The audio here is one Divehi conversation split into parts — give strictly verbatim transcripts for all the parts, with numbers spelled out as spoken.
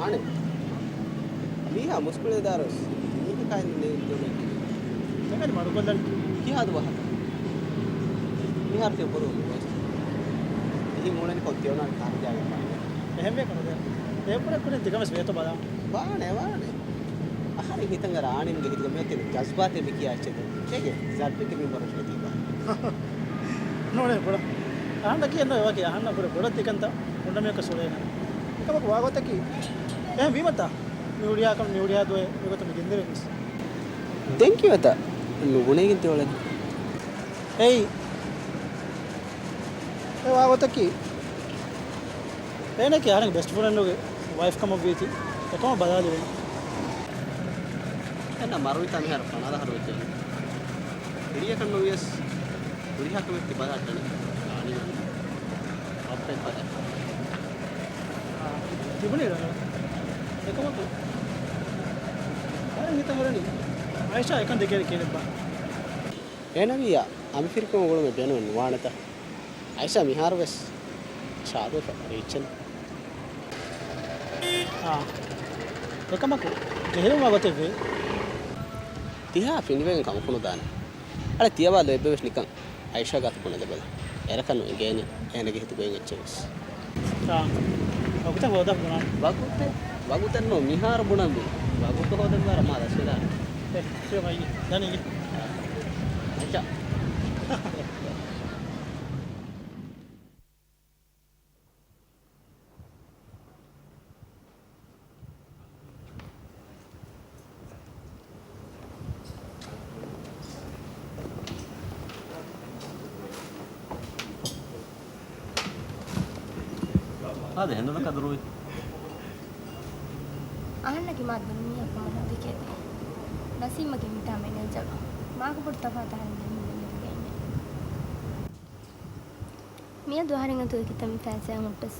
އާނެ. މީހާ މުސްކުޅި ދާރުސް މީހަކާ އިން ނޭނގެ ދުނިޔެ ކިހިނެއް؟ އެކަނި މަޑުކޮށްލަން. ކިހާދު ވަހަކަ؟ މިހާރު ތިޔަ ބޮޑު ވެސް. ތިހި މޫނަނިކޮށް ތިޔޮނާން ކާރިޖާގެ ފާނެ. އެހެންވެ ކަމަދޭ. އެއްބުރެއް ކުރިން ތިކަމެސް ވޭތޯ ބަލާ. ވާނެ، ވާނެ. އަހަރެން ހިތަށް އަރާ އާނިމްގެ ހިތުގަ މިއޮތީ ޖަޒްބާތެއް މި ކިޔާ އެއްޗެއް ނޫން. އޭގެ ޒައްރެއްގެ މިންވަރު ނެތީ ބާ. ނޫނޭ ބުޑަ. އަހަންނަކީ އެންނޯ އެވަކި އަހަންނަށް ބުރެ ބޮޑަށް ތިކަންތަ އުނޑަމިއަކަށް ސުޅޭނެ. އެކަމަކު ވާގޮތަކީ އެހެން ވީމަތާ މި ހުރިހާ ކަމެއް މި ހުރިހާ ދުވަހެއް މިގޮތަށް މި ގެންދެވެނީސް. ދެން ކީވެތަ ނުބުނެގެން ތި އުޅެނީ؟ އެއީ. އެ ވާގޮތަކީ އޭނައަކީ އަހަރެން ބެސްޓް ފްރެންޑުގެ ވައިފް ކަމަށް ވީތީ އެކަމަށް ބަލާލިބެން. އެންނަ މަރުވިތާ މިހާރު ފަނަރަ އަހަރު ވެއްޖެ. ހިރިއަކަށް ނުވިޔަސް ހުރިހާ ކަމެއް ތި ބަލާ އައްޓަނީ. އަނި އައްޕެއް ބަލާ. ތިބުނީ ރަނގަޅު. އެކަމަކު އަހަރެން ހިތަށް ހުރަނީ އައިޝާ އެކަން ދެކޭނެ ކިހިނެއްބާ؟ އޭނަވިއްޔާ އަނބިފިރިކަމުގެ ގުޅުމެއް ބޭނުމެއް ނުވާނެތަ؟ އައިޝާ މިހާރު ވެސް ޝާދުވެފަ ރީއްޗެއް. އާ. އެކަމަކު ޖެހިލުންވާ ގޮތެއްވޭ. ތިހާ ފިނޑިވެގެން ކަމަކު ނުދާނެ. އަޅެ ތިޔަވާ ލޯތްބެވެސް ނިކަން އައިޝާ ގާތު ބުނެލަބަލަ. އެރަކަށް ނުއެނގޭނެ އޭނަގެ ހިތުގައި އެއްޗެއް ވެސް. އާ. ވަގުތަށް ހޯދާ ބުނާނެ. ވަގުތެއް؟ ވަގުތެއްނު މިހާރު ބުނަން ބި. ވަގުތު ހޯދަން ވާރަ މާ ދަސްވެދާނެ. އެ، ދަނީ. އައިޝާ. އާދެ، ހެނދުނަކަށް ދުރުވި. އަހަންނަކީ މާ ދުނިޔެއަކަށް މަހަށް ދެކޭތީ. ނަސީމަކީ މިތާ މެނޭޖަރު. މާކު ބޮޑު ތަފާތު އަހަރެން ދެން މި ދުނިޔޭގައި ނެތް. މިއަދު އަހަރެން އަތުގަ ކިތަންމެ ފައިސާ ހުއްޓަސް،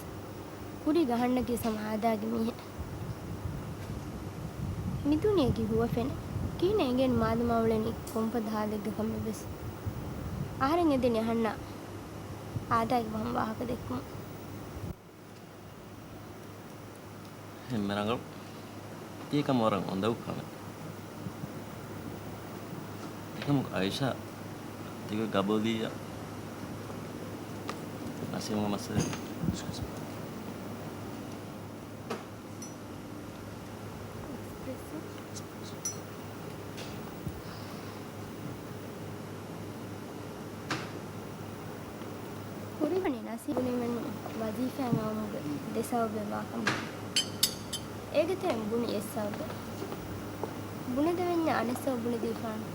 ކުރީގަ އަހަންނަކީ ހަމަ އާދާގެ މީހެއް. މި ދުނިޔެއަކީ ހުވަފެނެއް. ކިހިނެއް އެނގޭނެ މާދަމާ އުޅެނީ ކޮންފަދަ ހާލެއްގަ ކަމެއް ވެސް. އަހަރެން އެދެނީ އަހަންނާ އާދާގެ ވަހުން ވާހަކަ ދެއްކުމަށް. އެންމެ ރަނގަޅު. ތިޔަކަމަށް ވަރަށް އުނދަގޫ ކަމެއް. އެކަމަކު އައިޝާ ތިގޮތް ގަބޫލިއްޔާ ނަސީމުގެ މައްސަލަ. ކުރިވަނީ ނަސީބު ނިމެން ވަޒީފާއިން އައުމުގެ ދެ ސަބަބެއް ވާކަމަށް. އޭގެ ތެރެއިން ބުނި އެއް ސަބަބެއް. ބުނެދެވެންޏާ އަނެއް ސަބަބު ބުނެދީފާނެ.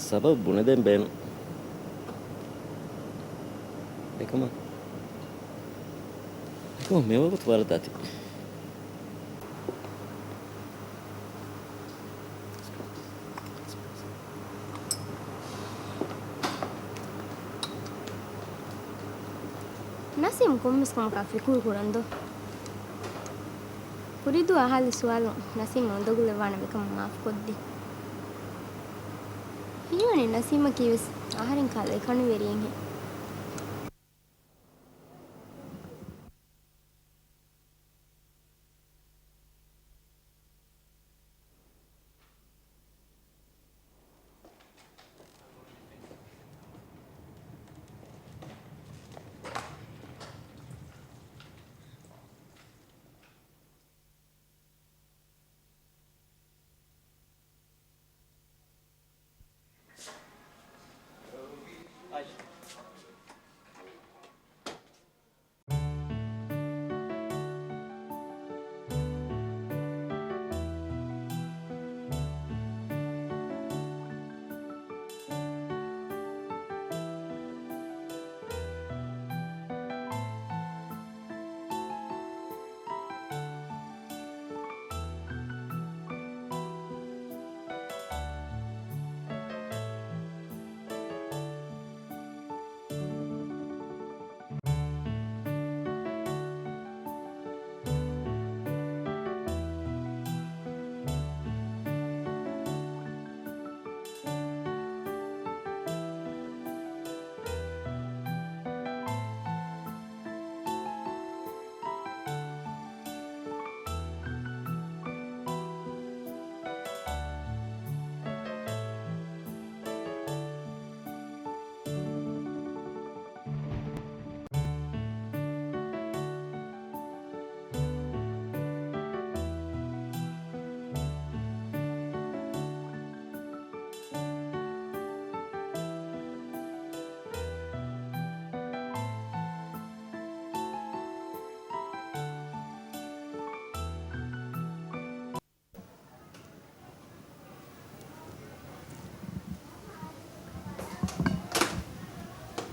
ސަބަބު ބުނެދޭން ބޭނުން. އެކަމަށް، އެކަމަށް މިވަގުތު ވަރަށް ދަތި. ނަސީމް ކޮންމެސް ކަމަކާ ފިކުރު ކުރަން ދޯ؟ ކުރީދުވަހު އަހާލި ސުވާލުން ނަސީމް އުނދަގުލެއްވާނެ މިކަމަށް މާފު ކޮށްދޭ. ހީވަނީ ނަސީމަކީ ވެސް އަހަރެން ކަހަލަ އެކަނިވެރިއެއްހެން.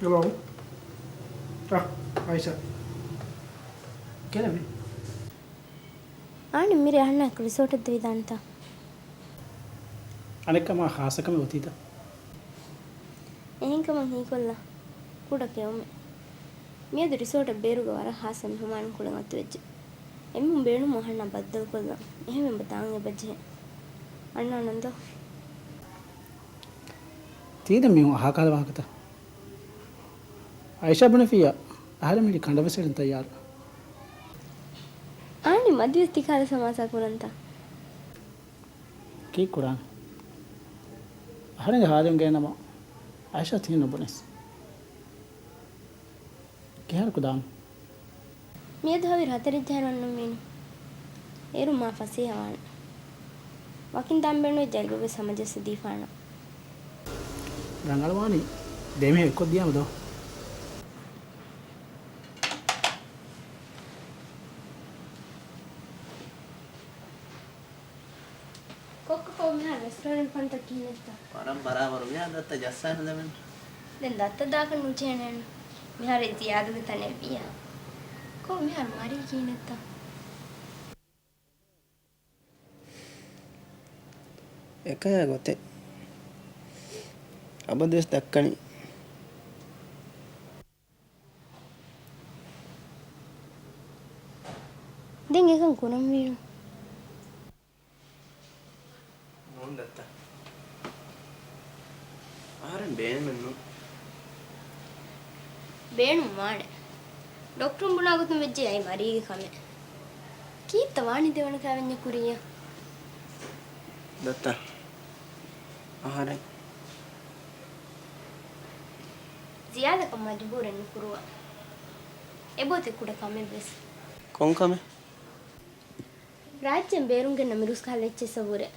ހެލޯ. އަ، އައިޝާ. ކެނެވި. އާނި މިރޭ އަހަންނާއެކު ރިސޯޓަށް ދެވިދާނެތަ؟ އަނެއްކަމާ ޚާއްޞަކަމެއް އޮތީތަ؟ އެހެންކަމަށް ހީކޮށްލާ ކުޑަ ކެއުމެއް. މިއަދު ރިސޯޓަށް ބޭރުގަ ވަރަށް ޚާއްޞަ މެހުމާނުން ކުޅެން އަތުވެއްޖެ. އެމީހުން ބޭނުމުން އަހަންނާ ބައްދަލުކޮށްލަން. އެހެންވީމަ ދާން އެބަޖެހޭ. އަންނާނަން ދޯ. ތީދެން މީހުން އަހާކަހަލަ ވާހަކަތަ؟ އައިޝާ ބުނެފިއްޔާ، އަހަރެން މި ކަނޑަވެސް އެޅެން ތައްޔާރު. އާނި މަދުވެސް ތިކަހަލަ ސަމާސާ ކުރަންތަ؟ ކީއްކުރާނެ؟ އަހަރެންގެ ހާލުން ގެންނަމަ އައިޝާ ތިހެން ނުބުނެސް. ކިހާރަކު ދާން؟ މިއަދު ހަވީރު ހަތަރެއް ޖަހައިރު އަންނަން މީނު. އޭރު މާ ފަސޭހަވާނެ. ވަކިން ދާން ބޭނުންވެއްޖެ އަތްގޮވެސް ހަމަޖައްސަ ދީފާނަން. ރަނގަޅުވާނީ ދެމީހުން އެއްކޮށްދިޔާމަ ދޯ. ކޮއްކޮ ކޮށް މިހާރު ރެސްޓޯރެންޓް ފަންތަ ކިހިނެއްތަ؟ ވަރަށް ބަރާބަރު. މިހާރު ދައްތަ ޖައްސާނެ ދެމެން. ދެން ދައްތަ ދާކަށް ނުޖެހޭނެ. މިހާރު ޒިޔާދުގެ ތަނެއް ވިޔާ. ކޮ މިހާރު މަރީ ކިހިނެއްތަ؟ އެކަހަލަ ގޮތެއް އަބަދުވެސް ދައްކަނީ. ދެން އެކަން ކުރަންވީނު. ނޫން ދައްތަ. އަހަރެން ބޭނުމެއް ނޫން. ބޭނުން ވާނެ. ޑޮކްޓަރުން ބުނާ ގޮތުން ވެއްޖެ އައި މަރީގެ ކަމެއް. ކީއްތަ ވާނީ ދެވަނަ ކާވެންޏަށް ކުރިޔަށް؟ ދައްތަ. އަހަރެން. ޒިޔާދަކަށް މަޖުބޫރެއް ނުކުރުވާ. އެބައޮތީ ކުޑަ ކަމެއްވެސް. ކޮން ކަމެއް؟ ރާއްޖޭން ބޭރުން ގެންނަ މިރުސް ކަހަލަ އެއްޗެއްސަށްވުރެ.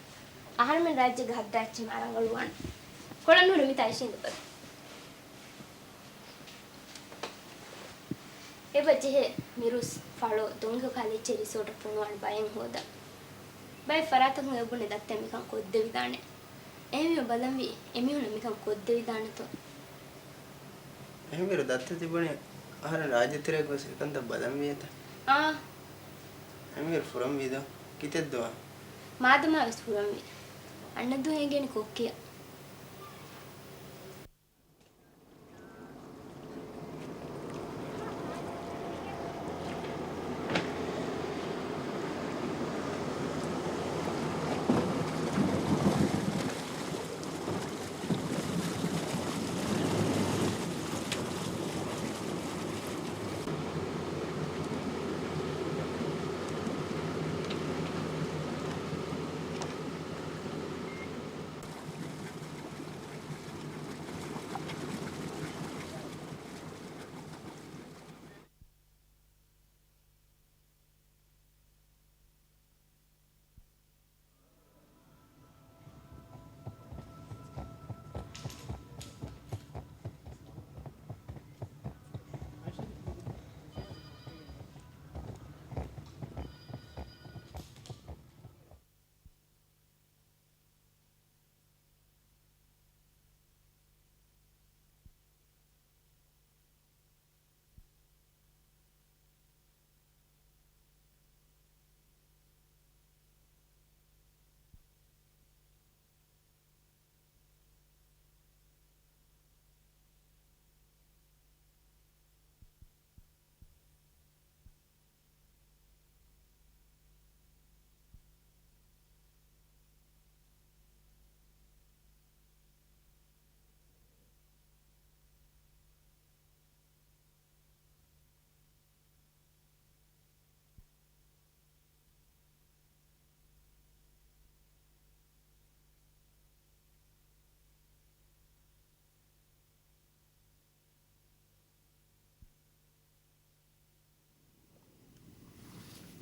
އަހަރުމެން ރާއްޖޭގަ ހައްދާ އެއްޗެއް މާ ރަނގަޅުވާނެ. ކޮޅަށް ނުހުރެ މިތާ އިށީނދެ ބަލަ. އެބަ ޖެހޭ މިރުސް، ފަޅޯ، ދޮންކޮ ކަހަލަ އެއްޗެއް ރިސޯޓަށް ފޮނުވާނެ ބައެއް ހޯދާ. ބައެއް ފަރާތަކުން އެބުނެ ދައްތަ މިކަން ކޮށްދެވިދާނެ. އެހެންވީމަ ބަލަންވީ އެމީހުންނަށް މިކަން ކޮށްދެވިދާނެތޯ. އެހެންވީރު ދައްތަ ތިބުނީ އަހަރެން ރާއްޖެތެރޭ ގޮސް އެކަންތައް ބަލަންވީތަ؟ އާ. އެހެންވީރު ފުރަންވީދޯ؟ ކިތެއްދުވާ؟ މާދަމާވެސް ފުރަންވީ. އަންނަ ދުވަހު އެނގޭނެ ކޮއްކިއަށް.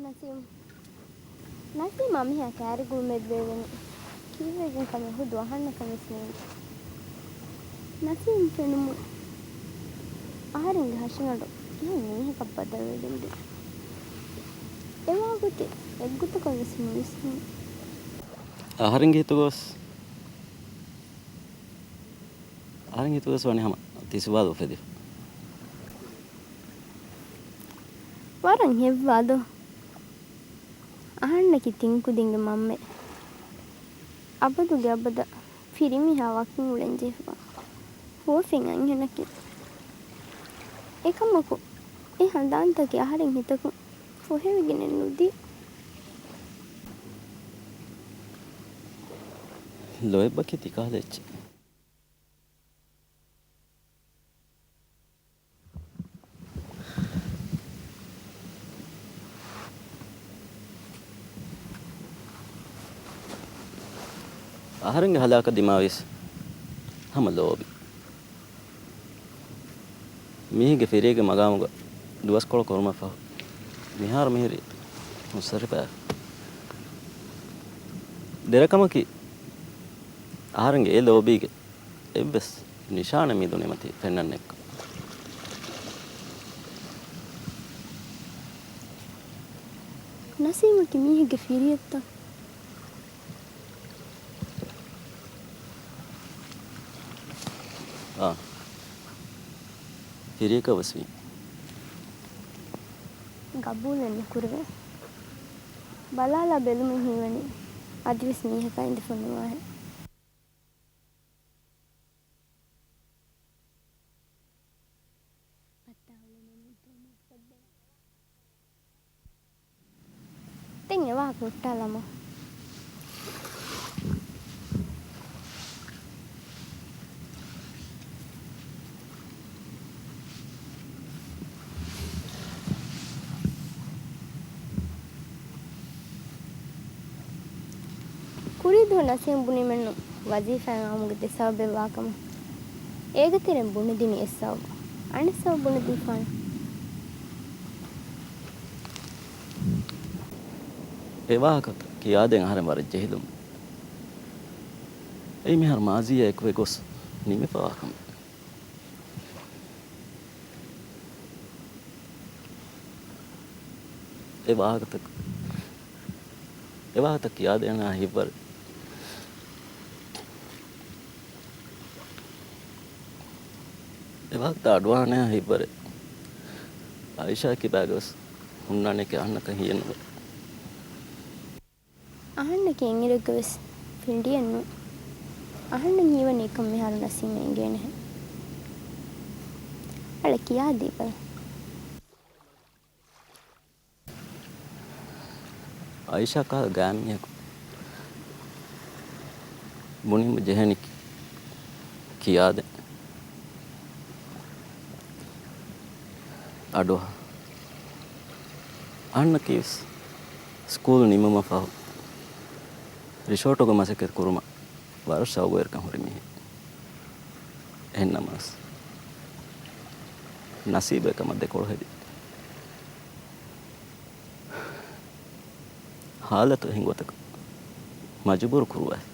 ނަސީމް. ނަސީމާ މިހާ ކާރި ގުޅުމެއް ބޭއްވެނީ. ކީއްވެގެން ކަމެއް ހުދު އަހަންނަކަށް ވެސް ނޭނގެ. ނަސީމް ފެނުމުން އަހަރެންގެ ހަށިގަނޑު ކިހިން މީހަކަށް ބަދަލުވެގެންދޭ. އެވާގޮތެއް އެއްގޮތަކަށް ވެސް ނުވިސްނުން. އަހަރެންގެ ހިތުގަ ވެސް އަހަރެން ހިތުގަސް ވަނީ ހަމަ ތި ސުވާލު އުފެދިފަ. ވަރަށް ހެއްވާ ދޯ؟ އަހަންނަކީ ތިން ކުދިންގެ މަންމަ. އަބަދުގެ އަބަދަށް ފިރިމީހާ ވަކިން އުޅެން ޖެހިފަ. ހުވަފެން އަންހެނަކީ. އެކަމަކު، އެ ހަނދާންތަކެއް އަހަރެން ހިތަކުން ފޮހެވިގެނެއް ނުދީ. ލޯތްބަކީ ތިކަހަލަ އެއްޗެއް. އަހަރެންގެ ހަލާކަށް ދިމާވީސް ހަމަ ލޯބި. މީހެއްގެ ފިރިއެއްގެ މަގާމުގަ ދުވަސްކޮޅު ކުރުމަށްފަހު، މިހާރު މިހިރީ ހުސްއަރިފައި. ދެރަކަމަކީ، އަހަރެންގެ އެ ލޯބީގެ އެއްވެސް ނިޝާނެއް މި ދުނިޔެމަތީ ފެންނަން ނެތްކަން. ނަސީމަކީ މީހެއްގެ ފިރިއެއްތަ؟ އާ. ފިރިއަކަށް ވެސް ވީ. ގަބޫލެއް ނުކުރެވޭ. ބަލާލާ ބެލުމުން ހީވަނީ އަދިވެސް މީހަކާ އިނދެފަ ނުވާހެން. ދެން އެ ވާހަކަ ހުއްޓާލަމާ. ކުރީ ދުވަހު ނަސީމް ބުނީމެއްނު ވަޒީފާއިން އައުމުގެ ދެ ސަބަބެއް ވާކަމަށް. އޭގެ ތެރެއިން ބުނެދިނީ އެއް ސަބަބު. އަނެއް ސަބަބު ބުނެދީފާނެ. އެ ވާހަކަ ކިޔާދޭން އަހަރެން ވަރަށް ޖެހިލުން. އެއީ މިހާރު މާޒީއާ އެކުވެ ގޮސް ނިމިފަވާ ކަމެއް. އެ ވާހަކަތައް، އެ ވާހަކަތައް ކިޔާދޭން ހިތްވަރެއް. އެ ވާހަކަތައް އަޑުއަހާނެ ހިތްވަރެއް. އައިޝާ ކިބާގަވެސް ހުންނާނެކޭ އަހަންނަކަށް ހިޔެއްނުވޭ. އަހަންނަކީ އެއްއިރެއްގަވެސް ފިނޑިއެއްނު. އަހަންނަށް ހީވަނީ އެކަން މިހާރު ނަސީމަށް އެނގޭނެހެން. އަޅެ ކިޔާދީބަލަ. އައިޝާ ކަހަލަ ގާތްމީހަކު ބުނީމަ ޖެހެނީ ކިޔާދޭން. އަޑުއަހާ. އަހަންނަކީވެސް ސްކޫލް ނިމުމަށް ފަހު ރިސޯޓުގަ މަސައްކަތް ކުރުމަށް ވަރަށް ޝައުގުވެރިކަން ހުރި މީހެއް. އެހެންނަމަވެސް، ނަސީބު އެކަމަށް ދެކޮޅު ހެދި. ހާލަތު އެހެން ގޮތަކަށް މަޖުބޫރު ކުރުވައި.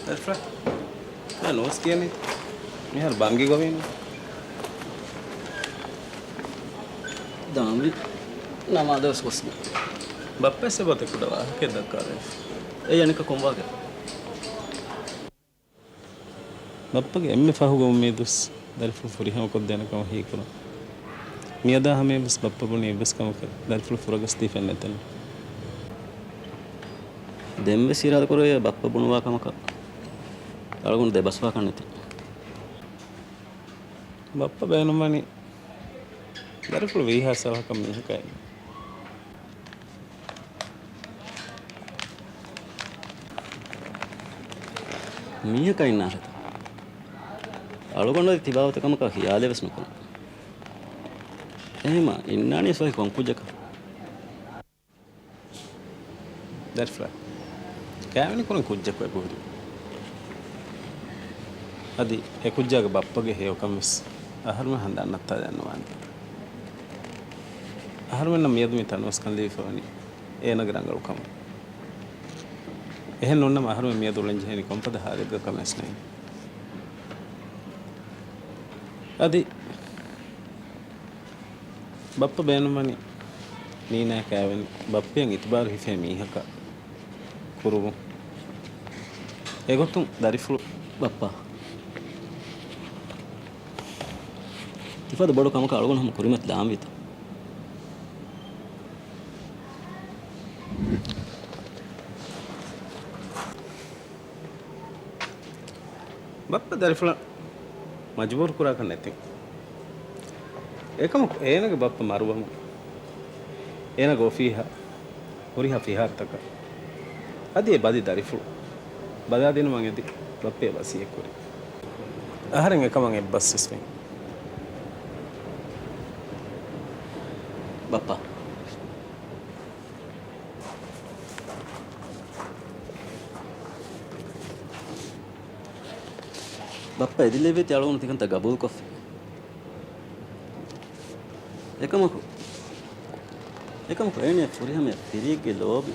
ދަރިފުޅާ، ނޫސް ކިޔަނީ؟ މިހާރު ބަންގި ގޮވީނު. ދާންވީ ނަމާދަށް ވެސް ގޮސް. ބައްޕަ އެއްސެ ބޮތެއް ކުޑަ ވާހަކައެއް ދައްކާލައިފި. އެއީ އަނެއްކާ ކޮން ވާހަކައެއް؟ ބައްޕަގެ އެންމެ ފަހުގެ އުއްމީދުވެސް ދަރިފުޅު ފުރިހަމަކޮށްދޭނެ ކަމަށް ހީކުރުން. މިއަދާ ހަމަޔަށްވެސް ބައްޕަ ބުނި އެއްވެސް ކަމަކަށް ދަރިފުޅު ފުރަގަސްދީފައެއް ނެތެން. ދެންވެސް އިރާދަކުރެއްވިއްޔާ ބައްޕަ ބުނުވާ ކަމަކަށް އަޅުގަނޑު ދެބަސްވާކަށް ނެތި. ބައްޕަ ބޭނުންވަނީ ދަރިފުޅު ވީހާ ސަލަހަކަށް މީހަކާ އިންނަ. މީހަކާ އިންނާށޭތަ؟ އަޅުގަނޑު އަދި ތިބާވަތަ ކަމަކާ ޚިޔާލެއް ވެސް ނުކުރަން. އެހެމަ އިންނާނީސް ވަކި ކޮން ކުއްޖަކަށް؟ ދަރިފުޅާ، ކާވެނި ކުރަން ކުއްޖަކު އެބަހުރި. އަދި އެ ކުއްޖާގެ ބައްޕަގެ ހެޔޮކަން ވެސް އަހަރުމެން ހަނދާން ނައްތާލަން ނުވާނެ. އަހަރުމެންނަށް މިއަދު މި ތަނަވަސްކަން ލިބިފަވަނީ އޭނާގެ ރަނގަޅުކަމަށް. އެހެން ނޫންނަމަ އަހަރުމެން މިއަދު އުޅެން ޖެހެނީ ކޮންފަދަ ހާލެއްގަ ކަމެއް ވެސް ނެތް. އަދި ބައްޕަ ބޭނުންވަނީ ނީނާ ކައިވެނި ބައްޕައަށް އިތުބާރު ހިފޭ މީހަކަށް ކުރުވުން. އެގޮތުން ދަރިފުޅު. ބައްޕާ، ތިފަދަ ބޮޑު ކަމަކަށް އަޅުގަނޑު ހަމަ ކުރިމަތިލާންވީތަ؟ ބައްޕަ ދަރިފުޅަށް މަޖުބޫރު ކުރާކަށް ނެތިން. އެކަމަކު އޭނަގެ ބައްޕަ މަރުވަމުން އޭނަގެ އޮފީހަށް ހުރިހާ ފިހާރަތަކަށް އަދި އެ ބަލި ދަރިފުޅު ބަލާދިނުމަށް އެދި ބައްޕަ ވަސިއްޔަތްކުރި. އަހަރެން އެކަމަށް އެއްބަސްވެސް ވިން. ބައްޕާ. ބައްޕަ އެދިލެއްވީތީ އަޅުގަނޑު ތިކަންތައް ގަބޫލުކޮށްފި. އެކަމަކު، އެކަމަކު އޭނަ ފުރިހަމަޔަށް ފިރިއެއްގެ ލޯބި.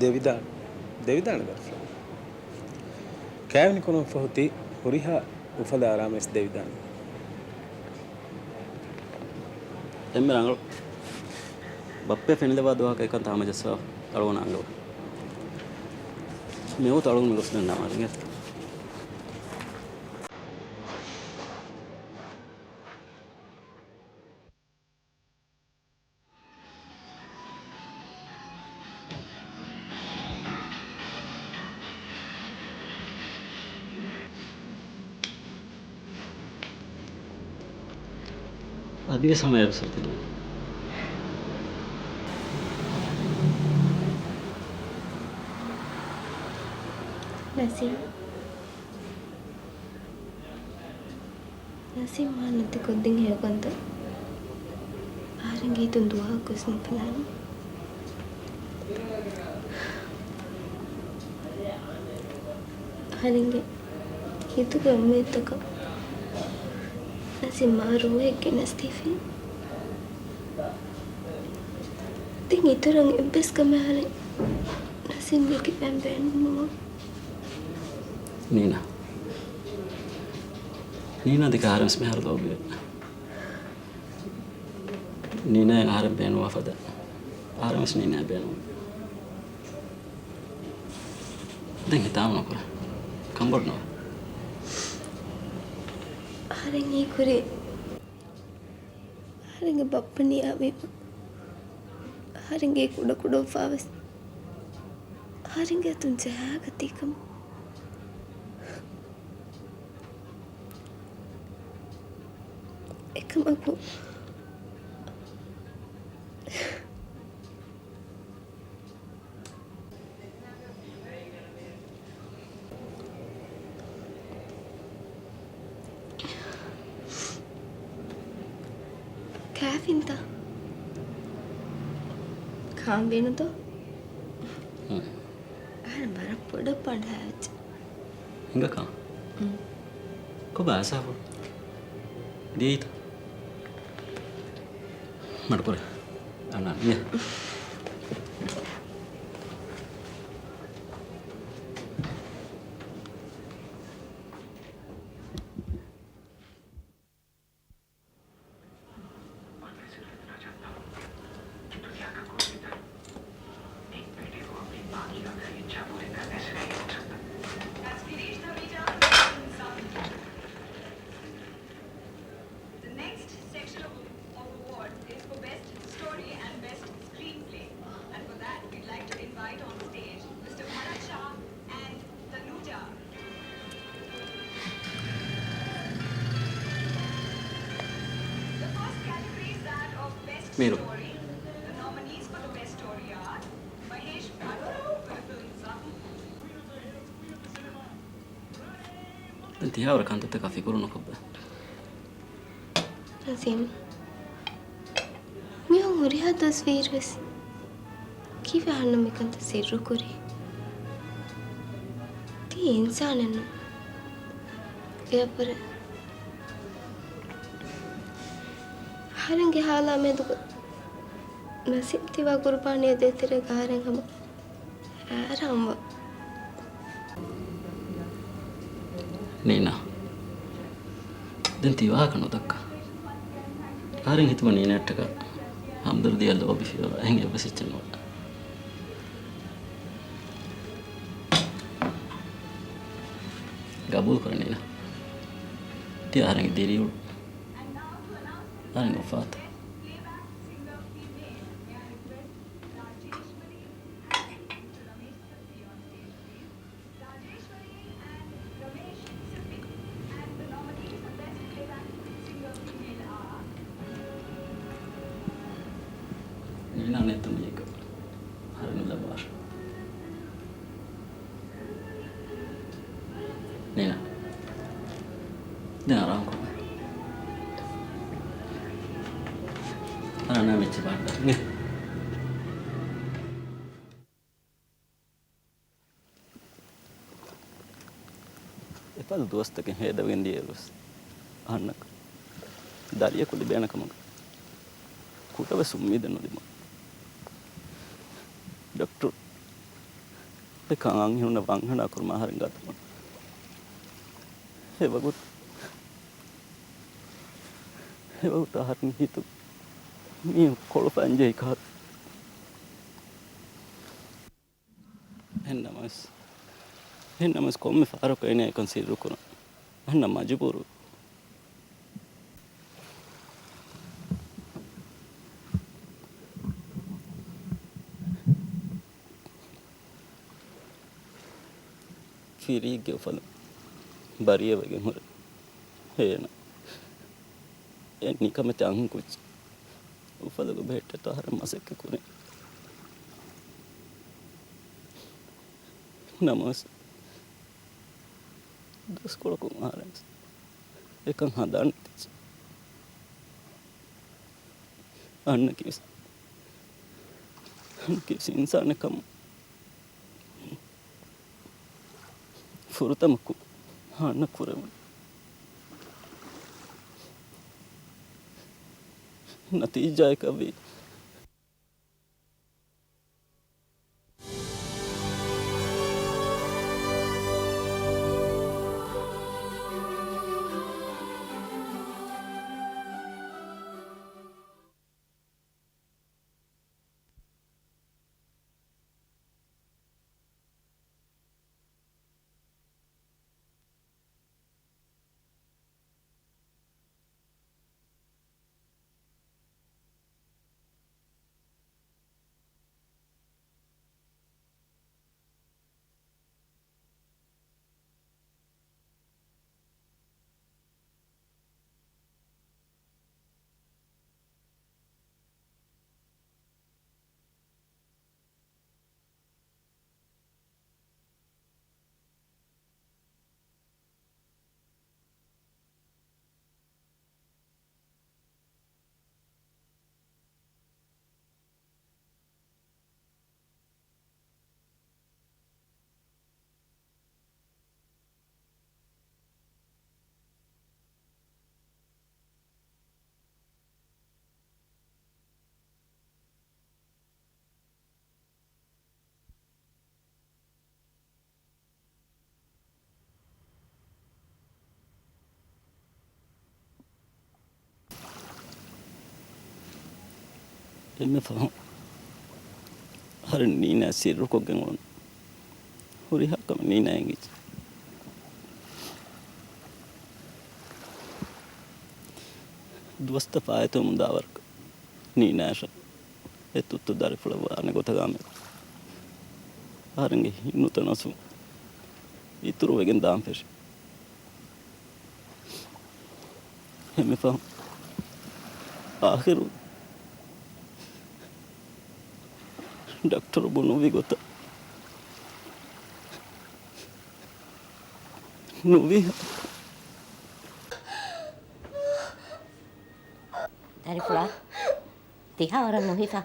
ދެވިދާނެ، ދެވިދާނެ ދަރިފުޅާ. ކައިވެނި ކުރުމަށްފަހު ތި ހުރިހާ އުފަލާ އަރާމެސް ދެވިދާނެ. އެންމެ ރަނގަޅު. ބައްޕަ ފެނިލަވާ ދުވަހަކަށް އެކަންތައް ހަމަޖައްސާފަ އަޅުގަނޑަށް އަންގަވަ. މިވަގުތު އަޅުގަނޑު މިގޮސްދެން ނަމާދަށް. އަދިވެސް ހަމަ އޭރު ސަތިލުން. ނަސީމް. ނަސީމް މާ ނެތި ކޮށްދިން ހެޔޮކަންތައް އަހަރެންގެ ހިތުން ދުވަހަކުވެސް ނުފެނޭނެ. އަހަރެންގެ ހިތުގެ އުއްމީދުތަކަށް ނަސީމް މާ ރޫހެއް ގެނެސްދީފި. ދެން އިތުރަށް އެއްވެސް ކަމެއް އަހަރެން ނަސީމްގެ ކިބައިން ބޭނުންނުވާ. ނީނާ. ނީނާ ދެކެ އަހަރެން ވެސް މިހާރު ލޯބިވޭ. ނީނާއަށް އަހަރެން ބޭނުންވާ ފަދަ އަހަރެން ވެސް ނީނާއަށް ބޭނުންވޭ. ދެން ހިތާމަ ނުކުރޭ. ކަންބޮޑު ނުވޭ. އަހަރެން އެ ކުރީ އަހަރެންގެ ބައްޕަ ނިޔާވީމަ، އަހަރެންގެ ކުޑަކުޑަ އުފާވެސް އަހަރެންގެ އަތުން ޖަހާގަތީ ކަމަށް. އެކަމަކު، ކާފިންތަ؟ ކާން ބޭނުންތޯ؟ ހުން. އަހަރެން ވަރަށް ބޮޑަށް ބަނޑާވެއްޖެ. ހިނގަކާ؟ ކޮބާ އަސާފު؟ ދިޔައީތަ؟ މަޑުކުރޭ. އަންނާނެ. މިޔަ. The next section of, of awards is for Best Story and Best Screenplay. And for that, we'd like to invite on stage Mister Bharat Shah and Tanuja. The first category is that of Best Story. The nominees for the Best Story are Mahesh Bhatt for the film Zabu. ދެން ތިހާވަރަށް ކަންތައްތަކާ ފިކުރު ނުކޮށްބަ. ނަސީމް، މިހުން ހުރިހާ ތަސްވީރުވެސް ކީއްވެ އަހަންނަށް މިކަންތައް ސިއްރުކުރީ؟ ތީ އިންސާނެއް ނޫން. ގެއަށްވުރެ އަހަރެންގެ ހާލާ މެދުގަ ނަސީމް ތިބާ ގުރުބާނީ ދޭތެރޭގަ އަހަރެން ހަމަ ހައިރާންވާ. ނީނާ. ދެން ތި ވާހަކަ ނުދައްކާ. އަހަރެން ހިތުގަ ނީނާއަށްޓަކާ ހަމްދަރުދީއަށް ލޯބިފިއެވެ. އެހެން އެއްވެސް އެއްޗެއް ނުވާ. ގަބޫލު ކުރަން ނީނާ. ތި އަހަރެންގެ ދިރިއުޅުން. އަހަރެންގެ އުފާތައް. ނީނާ ނެތުނީގަ ހަރު ނުލައްވާށެ. ނީނާ. ދެން އަރާމް ކޮށް. އަރާ ނާ މިއްޗެއް ބާއްވާ. އެފަދަ ދުވަސްތަކެއް ހޭދަވެގެން ދިޔައިރުވެސް އަހަންނަކަށް ދަރިޔަކު ލިބޭނެ ކަމުގެ ކުޑަވެސް އުއްމީދެއް ނުލިބުނު. ޑޮކްޓަރު އެކަން އަންހެނުންނަށް ވަންހަނާ ކުރުމަށް އަހަރެން ގަދަވަން. އެވަގުތު، އެވަގުތު އަހަރެން ހިތު މީހުން ކޮޅުފައިން ޖެހި ކަހަލަ. އެހެންނަމަވެސް، އެހެންނަމަވެސް ކޮންމެ ފަހަރަކު އޭނަ އެކަން ސިއްރުކުރަން އަހަންނަށް މަޖުބޫރު. ފިރީގެ އުފަލުން ބަރީއަވެގެން ހުރެ އޭނަ އެ ނިކަމެތި އަންހެންކުއްޖެއް އުފަލުގަ ބެހެއްޓޭތޯ އަހަރެން މަސައްކަތް ކުރިން. ނަމަވެސް، ދުވަސްކޮޅަކުން އަހަރެން އެކަން ހަނދާން ނެތިއްޖެ. އަންނަކީވެސް، އަންނަކީވެސް އިންސާނެއް ކަމުން ފުރަތަމަ ކު-، އަންނަ ކުރެވުނު ނަތީޖާއަކަށްވީ. އެންމެ ފަހުން އަހަރެން ނީނާ ސިއްރުކޮށްގެން އުޅުނު ހުރިހާ ކަމެއް ނީނާ އެނގިއްޖެ. ދުވަސްތައް ފާއިތުވަމުން ދާވަރަކަށް ނީނާއަށް އެ ތުއްތު ދަރިފުޅަށް ވާނެ ގޮތަކާމެދު އަހަރެންގެ ހިތް ނުތަނަވަސް އިތުރުވެގެން ދާން ފެށި. އެންމެ ފަހުން އާޚިރު ޑޮކްޓަރު ބުނުއްވި ގޮތަށް ނުވި. ދަރިފުޅާ، ތިހާ ވަރަށް ނުހިފާ.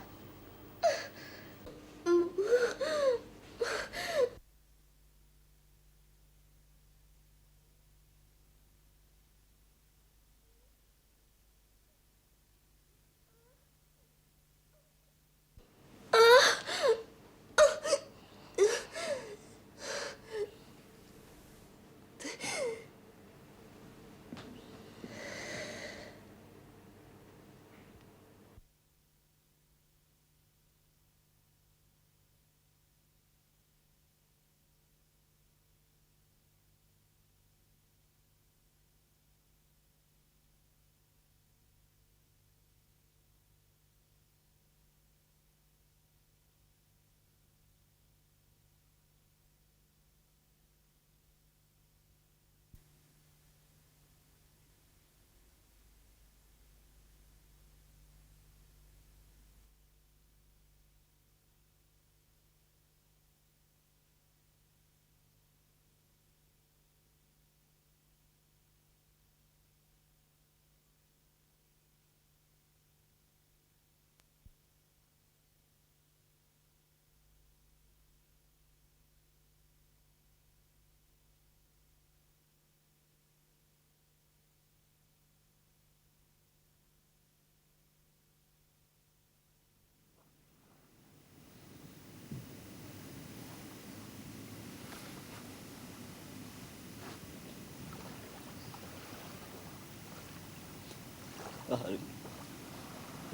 އަހަރެން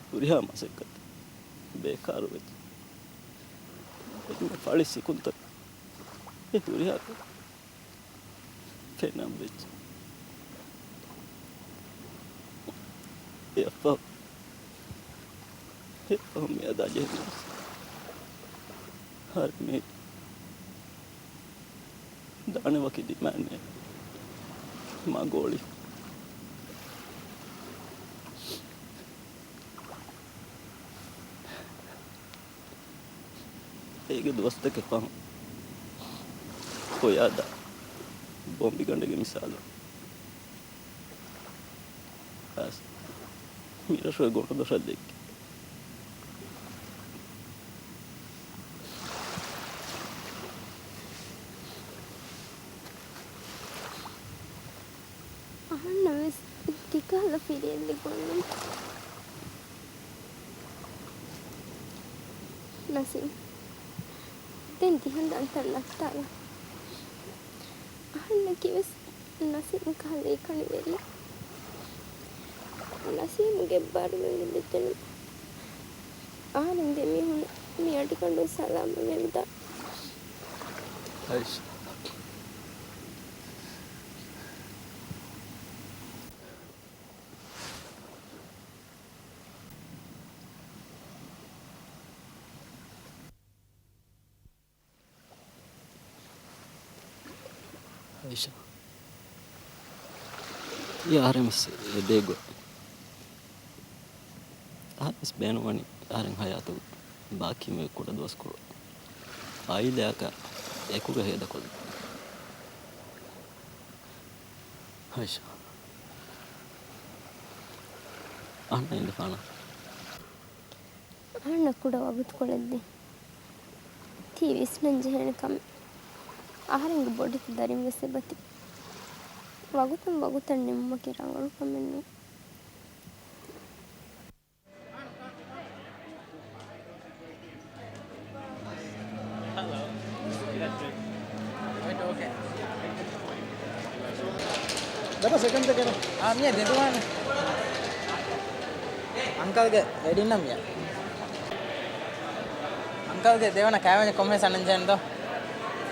ހުރިހާ މަސައްކަތެއް ބޭކާރު ވެއްޖެ. އެންމެ ފަޅި ސިކުންތައް އެ ހުރިހާ ފެނަން ވެއްޖެ. އެއަށްފަހު، އެއަށްފަހު މިއަދާ ޖެހެނީ ހަރި މި ދާނެ ވަކި ޑިމާންޑެއް މަގޯޅި. އޭގެ ދުވަސްތަކެއް ފަހުން އޮޔާދާ ބޮމްބިގަނޑެއްގެ މިސާލު. އަސް މިރަށުގެ ގޮނޑުދޮށަށް ދެއްކި. އަހަންނަށް ވެސް ތިކަހަލަ ފިރިއެއްލި ގޮންނަން. ނަސީމް، ދެން ތިހަން ދަންތަން ނައްތާލަ. އަހަންނަކީ ވެސް ނަސީމް ކަހަލަ އެކަނިވެރި. ނަސީމްގެ ބާރުލުން ލިބިގެން އަހަރެން ދެމީހުން މި އަޑިގަނޑުން ސަލާމަތް ވެވިދާ. އައިޝާ. އައިޝާ. ތި އަހަރެން ވެސް އެ ބޭގޮތް. އަހަރެން ވެސް ބޭނުންވަނީ އަހަރެން ހަޔާތުގެ ބާކީ މި ކުޑަ ދުވަސްކޮޅު އާއިލާއަކާ އެކުގަ ހޭދަކޮށްލަން. އައިޝާ. އަހަންނަށް އިނދެފާނަން. އަހަންނަށް ކުޑަ ވަގުތުކޮޅެއް ދޭ. ތީ ވިސްނަން ޖެހޭނެ ކަމެއް. އަހަރެންގެ ބޮޑެތި ދަރިން ވެސް އެބަތި. ވަގުތުން ވަގުތަށް ނިމުމަކީ ރަނގަޅު ކަމެއް ނޫން. ދަބަ ސެކަންޑް ދެކެރ. އާ، މިޔަ ދެދުވާނެ. އަނކަލްގެ ވެޑިންނަށް މިޔަ. އަނކަލްގެ ދެވަނަ ކާވެންޏަށް ކޮންމެސް އަންނަންޖެހެން ދޯ؟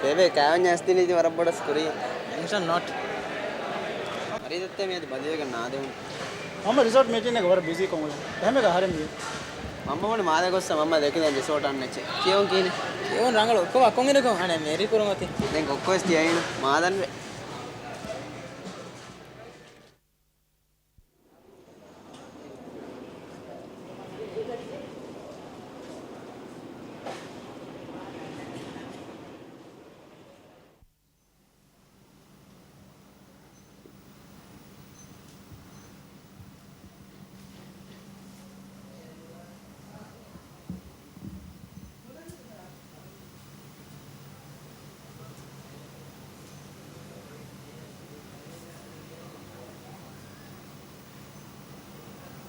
ބޭބެ، ކާވެންޏަށް އައިސް ދިނީތީ ވަރަށް ބޮޑަސް ކުރީ. ޓެންޝަން ނޯޓް. ހަރީ ދައްތަ މިއަދު ބަލިވެގެން ނާދެވުނު. މަންމަ ރިސޯޓް މީޓިންއެއްގަ ވަރަށް ބިޒީ ކޮން އެހެމެގަ އަހަރެން މި. މަންމަ ވަނީ މާލެ ގޮއްސަ މަންމަ ދެކިލެން ރިސޯޓް އަންނައްޗެ. ކިޔެވުން ކީނެ. ކިޔެވުން ރަނގަޅު. ކޮބާ ކޮން އިރަކު އަނެއް މެރި ކުރުމަތި. ދެން ކޮއްކޮވެސް ތިޔައިނު. މާދަންވެ.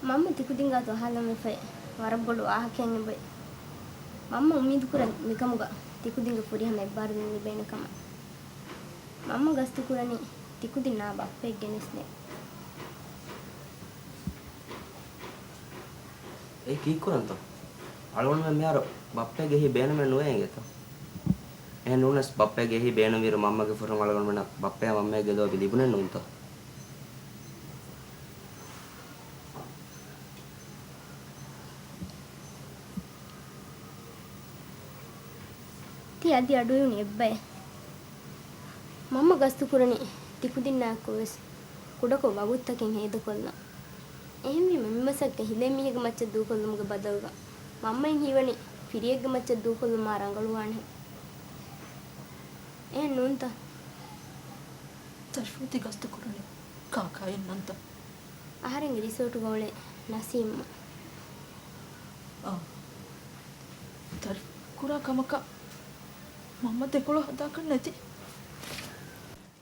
މަންމަ ތިކުދިންގާތު އަހާލަންވެފައި ވަރަށް ބޮޑު ވާހަކައެއް އެބައި. މަންމަ އުއްމީދުކުރަން މިކަމުގަ ތިކުދިންގެ ފުރިހަމަ އެއްބާރުލުން ލިބޭނެ ކަމަށް. މަންމަ ގަސްތުކުރަނީ ތިކުދިންނާ ބައްޕައެއް ގެނެސްދޭން. އެ ކީއްކުރަންތޯ؟ އަޅުގަނޑުމެން މިހާރު ބައްޕައެއްގެ ހިތް ބޭނުމެއް ނުވޭ އިނގޭތޯ؟ އެހެން ނޫނަސް ބައްޕައެއްގެ ހިތް ބޭނުންވިއިރު މަންމަގެ ފުރުން އަޅުގަނޑުމެންނަށް ބައްޕަޔާ މަންމައެއްގެ ލޯބި ލިބުނެއް ނޫންތޯ؟ ތި އަދި އަޑުއިވުނީ އެއްބައެއް. މަންމަ ގަސްތުކުރަނީ ތިކުދިންނާއެކު ވެސް ކުޑަކޮށް ވަގުތުތަކެއް ހޭދަކޮށްލަން. އެހެންވީމަ މިމަސައްކަތް ހިލޭ މީހެއްގެ މައްޗަށް ދޫކޮށްލުމުގެ ބަދަލުގަ މަންމައިން ހީވަނީ ފިރިއެއްގެ މައްޗަށް ދޫކޮށްލުމާ ރަނގަޅުވާނެހެން. އެހެން ނޫންތަ؟ ތަޝްފޫތި ގަސްތުކުރަނީ ކާކާއިންނަންތަ؟ އަހަރެންގެ ރިސޯޓުގަ އުޅޭ ނަސީމް. އާ. ތަޝްފޫތި ކުރާ ކަމަކަށް މަންމަ ދެކޮޅު ހަދާކަށް ނެތި.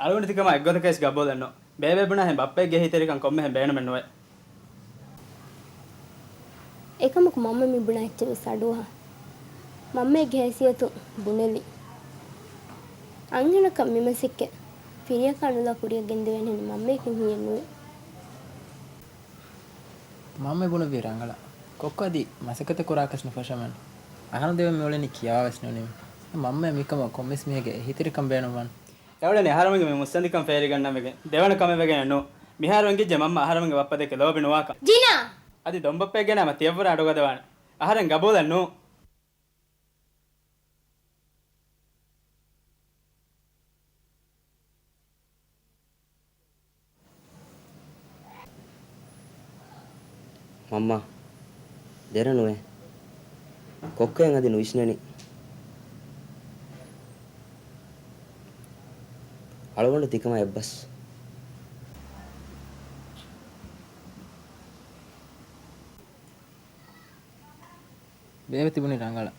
އަޅުގަނޑު ތިކަމާ އެއްގޮތަކަށް ވެސް ގަބޫލެއްނު. ބޭބެ ބުނާހެން ބައްޕައެއްގެ އެހީތެރިކަން ކޮންމެހެން ބޭނުމެއް ނުވޭ. އެކަމަކު މަންމަ މި ބުނާ އެއްޗެއް ވެސް އަޑުއަހާ. މަންމައެއްގެ ހައިސިއްޔަތުން ބުނެލި. އަންހެނަކަށް މިމަސައްކަތް ފިރިޔަކާ ނުލާ ކުރިއަށް ގެންދެވޭނެހެން މަންމަޔަކުން ހިއެއް ނުވޭ. މަންމަ ބުނެވި ރަނގަޅަށް. ކޮއްކޮ އަދި މަސައްކަތެއް ކުރާކަށް ނުފަށަމެން. އަހަރުން ދެވެން މިއުޅެނީ ކިޔާވެސް ނޫނީމަ. މަންމަ މިކަމަށް ކޮންމެސް މީހެއްގެ އެހީތެރިކަން ބޭނުންވާން. އެއުޅެނީ އަހަރުމެންގެ މި މުއްސަނދިކަން ފޭރިގަންނަން ވެގެން ދެވަނަ ކަމެއް ވެގެން ނޫ. މިހާރު އެނގިއްޖެ މަންމަ އަހަރުމެންގެ ބައްޕަ ދެކެ ލޯބި ނުވާކަން. ޖިނާ! އަދި ދޮންބައްޕައެއްގެ ނަމަ ތިޔަށްވުރެ އަޑުގަދަވާނެ. އަހަރެން ގަބޫލެއް ނޫ. މަންމާ، ދެރަ ނުވޭ. ކޮއްކޮއަށް އަދި ނުވިސްނެނީ. އަޅުގަނޑު ތިކަމާ އެއްބަސް. ބޭބެ ތިބުނީ ރަނގަޅަށް.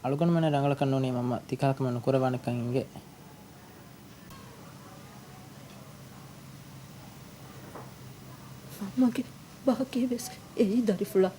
އަޅުގަނޑުމެންނަށް ރަނގަޅަކަށް ނޫނީ މަންމަ ތިކަހަލަ ކަމެއް ނުކުރައްވާނެކަން އިނގޭ. މަންމަގެ ބާކީ ވެސް އެއީ ދަރިފުޅާ.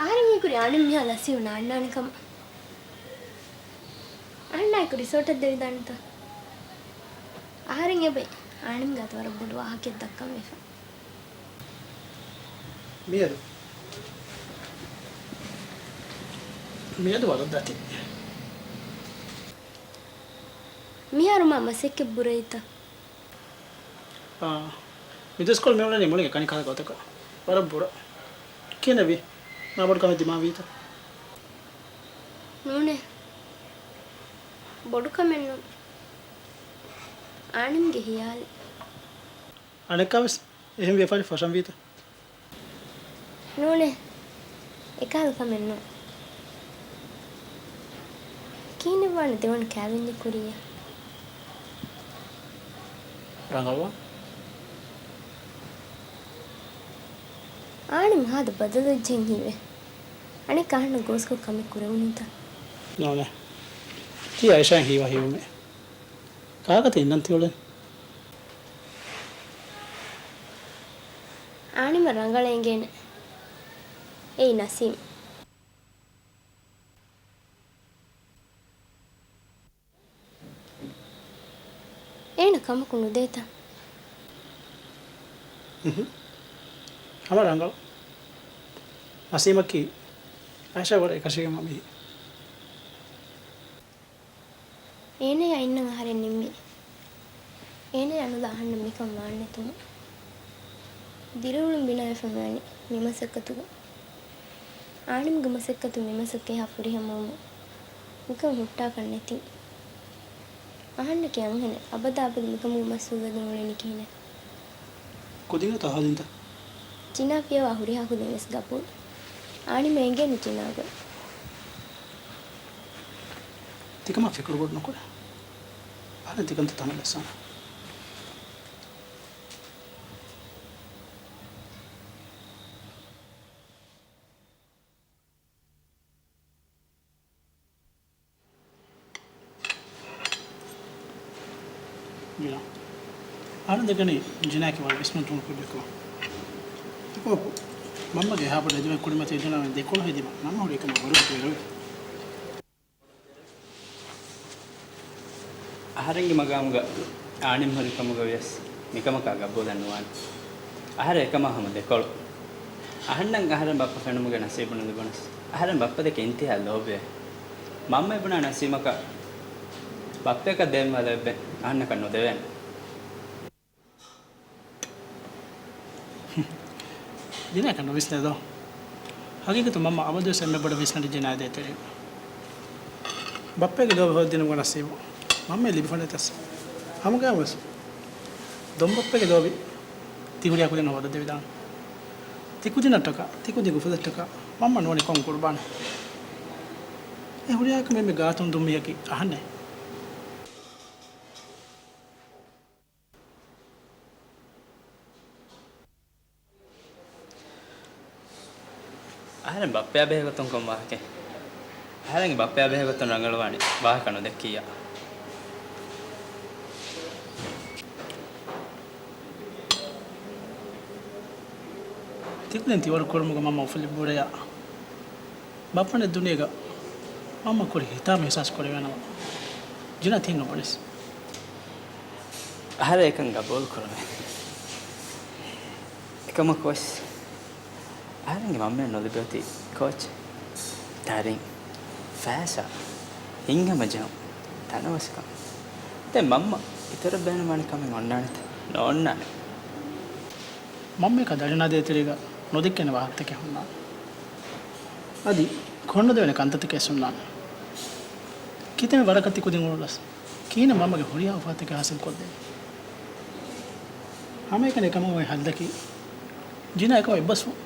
އަހަރެން ހީކުރީ އާނިމް މިހާ ލަސްވީ ނާންނާނެ ކަމަށް. އަހަންނާއެކު ރިސޯޓަށް ދެވިދާނެތަ؟ އަހަރެން އެބައި އާނިމްގެ އަތު ވަރަށް ބޮޑު ވާހަކައެއް ދައްކަން ވެފަ. މިއަދު، މިއަދު ވަރަށް ދަތި. މިހާރު މާ މަސައްކަތް ބުރައިތަ؟ އާ، މި ދުވަސްކޮޅު މިއުޅެނީ މުޅިން އެކަނި ކަހަލަ ގޮތަކަށް. ވަރަށް ބުރަ. ކިހިނެއްވީ؟ މާ ބޮޑު ކަމެއް ދިމާވީތަ؟ ނޫނޭ. ބޮޑު ކަމެއް ނޫން. އާނިމްގެ ހިޔާލެއް. އަނެއްކާވެސް އެހެން ވިޔަފާރި ފަށަންވީތަ؟ ނޫނޭ. އެކަހަލަ ކަމެއް ނޫން. ކިހިނެއްވާނެ ދެވަނަ ކާވެންޏެއް ކުރިޔަށް؟ ރަނގަޅުވާ. އާނިމް ހާދަ ބަދަލުވެއްޖެހެން ހީވޭ. އަނެއްކާ އަހަންނަށް ގޯސްކޮށް ކަމެއް ކުރެވުނީތަ؟ ނޫނޭ. ތީ އައިޝާއިން ހީވާ ހީވުމޭ. ކާކަތި އިންނަން ތިއުޅެން؟ އާނިމަށް ރަނގަޅަށް އެނގޭނެ. އެއީ ނަސީމް. އޭނަ ކަމަކު ނުދޭތަ؟ އުހު. ހަމަ ރަނގަޅު. ނަސީމަކީ އައިޝާ ވަރަށް އެކަށީގެންވާ މީހެއް. އޭނަޔާ އިންނަން އަހަރެން ނިންމީ. އޭނަޔާ ނުލާ އަހަންނަށް މިކަން ވާންނެތުމުން. ދިރިއުޅުން ބިނާވެފަ މިވަނީ މި މަސައްކަތުގަ. އާނިމްގެ މަސައްކަތު މި މަސައްކަތް އެހާ ފުރިހަމަވުމުން މިކަން ހުއްޓާކަށް ނެތިން. އަހަންނަކީ އަންހެނެއް. އަބަދާ އަބަދު މިކަމުގެ މަސްއޫލުވެގެން އުޅެނީ ކިހިނެއް؟ ކުދިން އަތު އަހާލިންތަ؟ ޖިނާ ފިޔަވާ ހުރިހާ ކުދިން ވެސް ގަބޫލު. އާނިމަށް އެނގޭނެ ޖިނާގެ. ތިކަމާ ފިކުރު ބޮޑު ނުކުރޭ. އަހަރެން ތިކަންތައް ތަނަށް ލައްސާނަ. އަހަރެން ދެކެނީ ޖިނާއަކީ ވަރަށް ވިސްނުން ތުނު ކުއްޖަކަށް. އެކަމަކު، މަންމަގެ އެހާ ބޮޑު އެދުމެއް ކުރިމަތީ ޖިނާ ދެކޮޅު ހެދީމަ މަންމަ ހުރީ އެކަމަށް ވަރުގަދަ ވެރިވެ. އަހަރެންގެ މަގާމުގަ އާނިމް ހުރި ކަމުގަ ވިޔަސް މިކަމަކާ ގަބޫލެއް ނުވާނެ. އަހަރެން އެކަމާ ހަމަ ދެކޮޅު. އަހަންނަށް އަހަރެން ބައްޕަ ފެނުމުގެ ނަސީބު ނުލިބުނަސް، އަހަރެން ބައްޕަ ދެކެ އިންތިހާ ލޯބިވޭ. މަންމަ އެބުނާ ނަސީމަކަށް ބައްޕަޔަކަށް ދޭންވާލެވެ އަހަންނަކަށް ނުދެވޭނެ. ޖިނާއަކަށް ނުވިސްނޭ ދޯ؟ ހަގީގަތު މަންމަ އަބަދުވެސް އެންމެ ބޮޑަށް ވިސްނަނީ ޖިނާ ދޭތެރޭ. ބައްޕަގެ ލޯބި ހޯދިނުމުގެ ނަސީބު މަންމައަށް ލިބިފަނޭތަސް. ހަމަގައިމުވެސް ދޮންބައްޕަގެ ލޯބި ތި ހުރިހާ ކުދިންނަށް ހޯދަދެވިދާނެ. ތި ކުދިންނަށްޓަކާ، ތި ކުދި ގުފުލަށްޓަކާ މަންމަ ނުވަނީ ކޮން ޤުރުބާނެއް؟ އެ ހުރިހާ ކަމެއް މި ގާތުން ދުން މީހަކީ އަހަންނޭ. އަހަރެން ބައްޕަޔާ ބެހޭގޮތުން ކޮން ވާހަކައެއް؟ އަހަރެންގެ ބައްޕަޔާ ބެހޭގޮތުން ރަނގަޅުވާނީ ވާހަކަ ނުދެއްކިއްޔާ. ތިކުދިން ތިވަރު ކުރުމުގަ މަންމަ އުފުލި ބުރެޔާ. ބައްޕަ ނެތް ދުނިޔޭގަ މަންމަ ކުރި ހިތާމަ އިޙްސާސް ކުރެވޭނަމަ، ޖިނާ ތިން ނުބުނިސް. އަހަރެން އެކަން ގަބޫލު ކުރުމޭ. އެކަމަކުވެސް އަހަރެންގެ މަންމައަށް ނުލިބިއޮތީ ކޯޗެއް، ދަރިން، ފައިސާ، ހިތްހަމަޖެހުން، ތަނަވަސްކަން. ދެން މަންމަ އިތުރަށް ބޭނުންވާނެ ކަމެއް އޮންނާނެތަ؟ ނޯންނާނެ. މަންމައަކާ ދަރިންނާ ދޭތެރޭގަ ނުދެއްކޭނެ ވާހަކަތަކެއް ހުންނާނެ. އަދި ކޮށްނުދެވޭނެ ކަންތައްތަކެއް ވެސް ހުންނާނެ. ކިތަންމެ ވަރަކަށް ތިކުދިން އުޅުނަސް ކިހިނެއް މަންމަގެ ހުރިހާ އުފާތަކެއް ހާސިލް ކޮށްދޭނެ؟ ހަމައެކަނި އެކަމަށް އޮތް ހައްލަކީ ޖިނާ އެކަމަށް އެއްބަސްވުން.